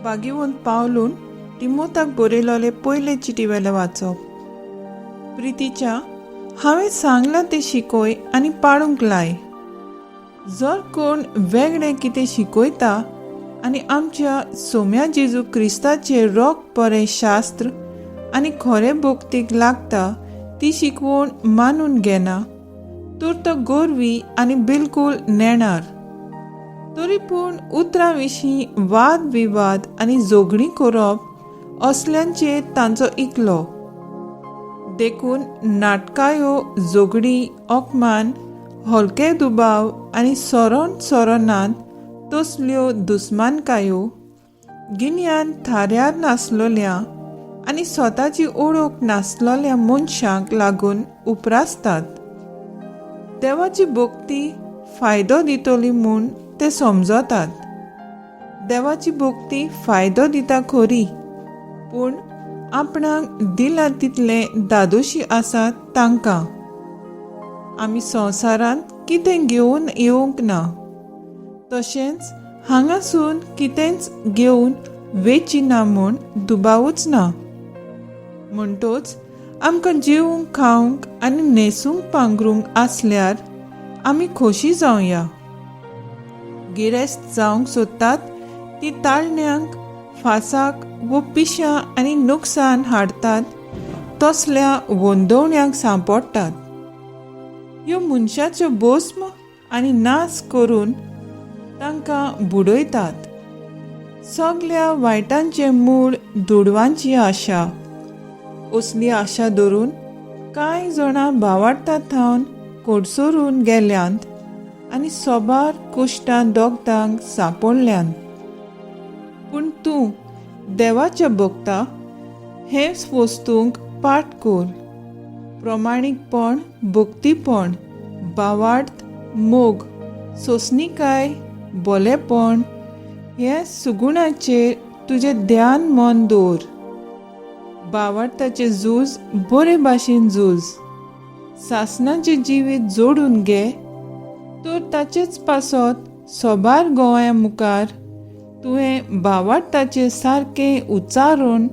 बागीवंत पावलून तिमोताक बरयलोले पयले चिटी वेलें वाचप. प्रितीच्या, हांवें सांगलां तें शिकय आनी पाळूंक लाय. जर कोण वेगळें कितें शिकयता आनी आमच्या सोम्या जेजू क्रिस्ताचें रोग बरें शास्त्र आनी खरें भक्तीक लागता ती शिकवण मानून घेना तर तो गोरवी आनी बिलकूल नेणार. तरी पूण उतरां विशीं वाद विवाद आनी झगडीं करप असल्यांचेर तांचो इकलो. देखून नाटकायो, झगडीं, अपमान, हलके दुबाव आनी सरण सरनात तसल्यो दुस्मानकायो गिन्यान थाऱ्यार नासलोल्या आनी स्वताची ओळख नासलोल्या मनशांक लागून उपरासतात. देवाची भक्ती फायदो दितली म्हूण ते समजतात. देवाची भक्ती फायदो दिता खरी, पूण आपणाक दिलां तितलें दादोशी आसा तांकां. आमी संवसारांत कितें घेवन येवंक ना, तशेंच हांगासून कितेंच घेवन वेची ना म्हूण दुबावूच ना. म्हणटोच आमकां जेवंक खावंक आनी न्हेसूंक पांगरूंक आसल्यार आमी खोशी जावया. गिरेस्त जावंक सोदतात ती ताळण्यांक, फासाक वो पिश्यां आनी नुकसान हाडटात तसल्या वंदोवण्यांक सांपडटात. ह्यो मनशाच्यो भस्म आनी नाश करून तांकां बुडयतात. सगल्या वायटांचें मूळ दुडवांची आशा. असली आशा धरून कांय जाणां भावार्ता थावन कडसरून गेल्यांत आनी सोबार कुश्टां दोगदांक सांपडल्यांत. पूण तूं देवाच्या भक्ता हेच वस्तूंक पाठ कर. प्रमाणीकपण, भक्तीपण, भावार्थ, मोग, सोंसणीकाय, बोलेपण हे सुगुणाचेर तुजें ध्यान मन दवर. भावार्थाचें झूज बरे भाशेन झूज. सासणाचें जिवीत जोडून घे तर ताचेच पासत सोबार गोंया मुखार तुवें भावार्थाचें सारकें उच्चारण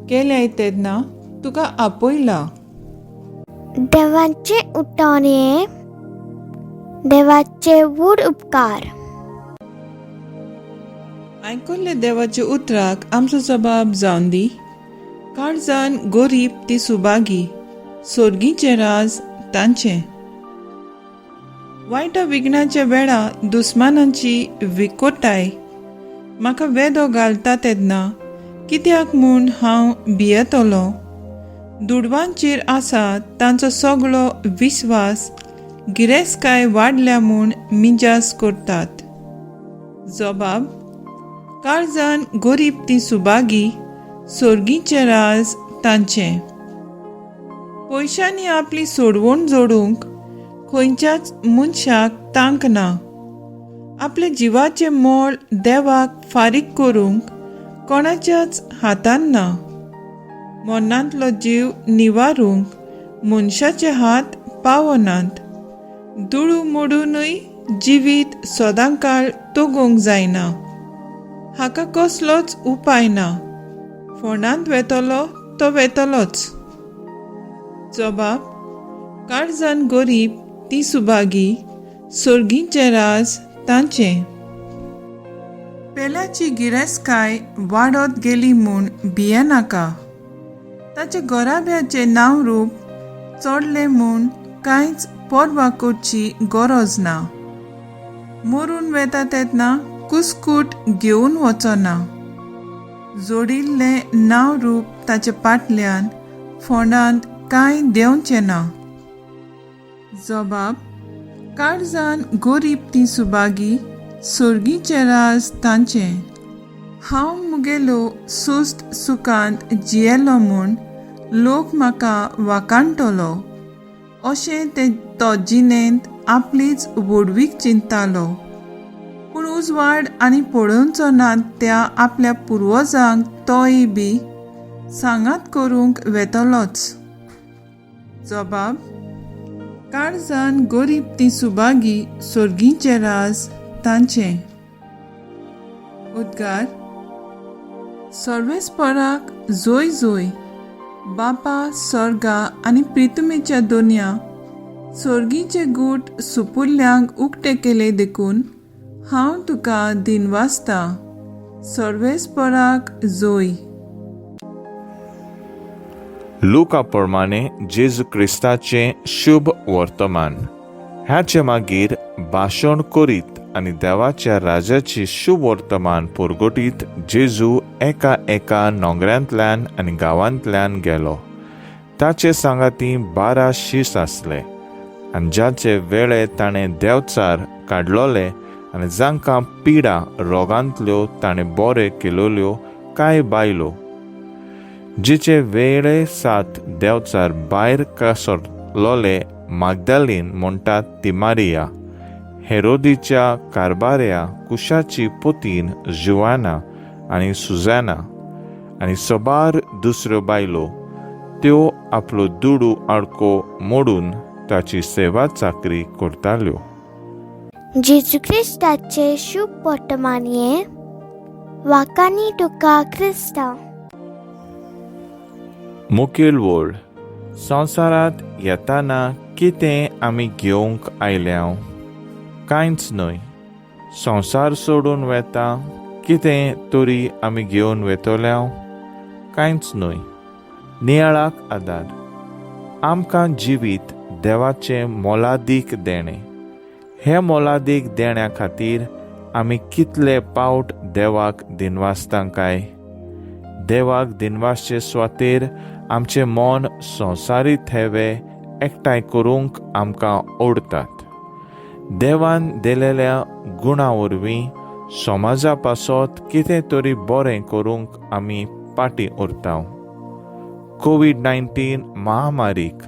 केलें तेन्ना तुका आपयला. देवाचे उठान हे देवाचे व्हड उपकार. आयकुल्ले देवाच्या उतराक आमचो जबाब जावन दी. काळजान गोरीब ती सुभागी, सोर्गीचें राज तांचें. वायटा विघ्नाच्या वेळा दुस्मानांची विकोटाय म्हाका वेदो घालता तेन्ना कित्याक म्हूण हांव भियेतलो? दुडवांचेर आसा तांचो सगळो विस्वास गिरेस्तकाय वाडल्या म्हूण मिजास करतात. जबाब, काळजान गोरीब ती सुभागी, सोर्गीचें राज तांचें. पयशांनी आपली सोडवण जोडूंक खंयच्याच मनशाक तांक ना. आपल्या जिवाचें मोल देवाक फारीक करूंक कोणाच्याच हातान ना. मरणांतलो जीव निवारूंक मनशाचे हात पावनात. दुडू मोडुनूय जिवीत सदांकाळ तगोवंक जायना. हाका कसलोच उपाय ना. फोंडांत वेतलो तो वेतलोच. जबाब, काळजान गरीब ती सुभागी, सोर्गीचें राज तांचें. पेल्याची गिरेस्तकाय वाडत गेली म्हूण भियेनाका. ताच्या घराब्याचें नांव रूप चडलें म्हूण कांयच पर्वा करची गरज ना. मरून वेता तेन्ना कुस्कूट घेवन वचना. जोडिल्लें नांव रूप ताचे पाटल्यान फोंडांत कांय देंवचें ना. जबाब, काळजान गोरीब ती सुभागी, सोर्गीचें राज तांचें. हांव मुगेलो सुस्त सुखांत जियेलो म्हूण लोक म्हाका वाखाणटलो अशें ते तो जिणेंत आपलीच व्हडवीक चिंततालो. पूण उजवाड आनी पळोवचो ना त्या आपल्या पुर्वजांक तोय बी सांगात करूंक वेतलोच. जबाब, काळजान गरीब ती सुभागी, सोर्गीचें राज तांचें. उद्गार, सर्वेस्पराक जोय जोय. बापा सर्गा आनी प्रितुमेच्या दोनया सोर्गीचे गूट सुपुल्ल्यांक उक्ते केले देखून हांव तुका दिनवासता. सर्वेस्पराक जोय. लुका प्रमाणे जेजू क्रिस्ताचें शुभ वर्तमान. हाचे मागीर भाशण करीत आनी देवाच्या राजाची शुभ वर्तमान परगटीत जेजू एका एका नोंगऱ्यांतल्यान आनी गांवांतल्यान गेलो. ताचे सांगाती 12 शीस आसले आनी जाचे वेळे ताणें देंवचार काडलोले आनी जांकां पिडा रोगांतल्यो ताणें बरे केलोल्यो कांय बायलो, जिचे वेळे सात देंवचार भायर कसरलोले मागदालीन म्हणटात ती मारिया, हेरोदीच्या कारबाऱ्या कुशाची पोतीन जुवाना आनी सुजाना आनी सबार दुसऱ्यो बायलो, त्यो आपलो दुडू आडको मोडून ताची सेवा चाकरी करताल्यो. जेजू क्रिस्ताचे शुभ वर्तमान हें. वाकानी तुका क्रिस्तांव. मुखेल वळ. संवसारांत येताना कितें आमी घेवंक आयल्या? कांयच न्हय. संवसार सोडून वेता कितें तरी आमी घेवन वेतल्या? कांयच न्हय. नियाळाक आदार. आमकां जिवीत देवाचें मोलादीक देणें. हे मोलादीक देण्या खातीर आमी कितले पावट देवाक दिनवासता काय? देवाक दिनवासचे सुवातेर आमचें मन संवसारी थेवे एकठांय करूंक आमकां ओडतात. देवान दिलेल्या गुणा वरवीं समाजा पासत कितें तरी बरें करूंक आमी फाटीं उरता. कोवीड-19 महामारीक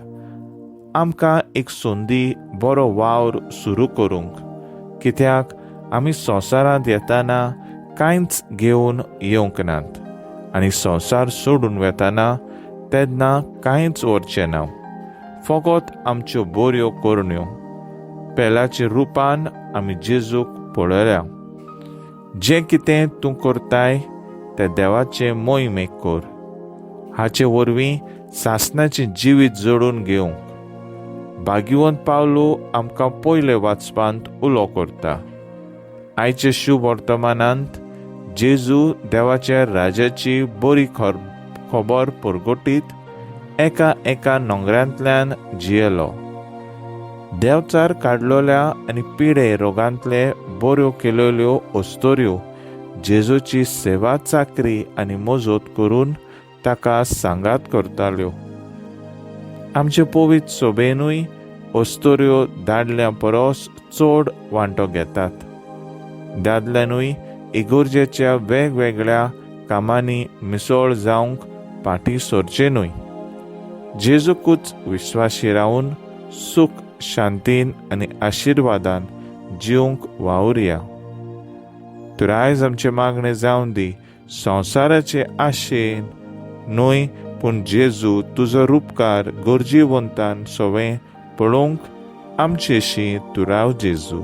आमकां एक संदी बरो वावर सुरू करूंक, कित्याक आमी संवसारांत येताना कांयच घेवन येवंक नात आनी संवसार सोडून वेताना तेन्ना कांयच व्हरचें ना, फकत आमच्यो बऱ्यो करण्यो. पेलाच्या रुपान आमी जेजूक पळयल्या. जें कितें तूं करताय तें देवाचें मोहिमेक कर. हाचे वरवीं सासणाचें जिवीत जोडून घेवंक भाग्यवंत पावलो आमकां पयले वाचपांत उलो करता. आयचे शुभ वर्तमानांत जेजू देवाच्या राजाची बरी खबर परगटीत एका एका नोंगऱ्यांतल्यान जियेलो. देंवचार काडलोल्या आनी पिडे रोगांतले बऱ्यो केलेल्यो अस्तोऱ्यो जेजूची सेवा चाकरी आनी मजत करून ताका सांगात करताल्यो. आमचे पवित्र सोबेनूय अस्तोऱ्यो दादल्यां परस चड वांटो घेतात. दादल्यानूय इगोर्जेच्या वेगवेगळ्या कामांनी मिसळ जावंक फाटीं सरचें न्हय. जेजूकूच विश्वासी रावन सूख शांतीन आनी आशिर्वादान जिवंक वावुरया. तर आयज आमचें मागणें जावन दी, संवसाराचे आशेन न्हय पूण जेजू तुजो रुपकार गरजेवंतान सवें पळोवंक आमचेशी तूं राव जेजू.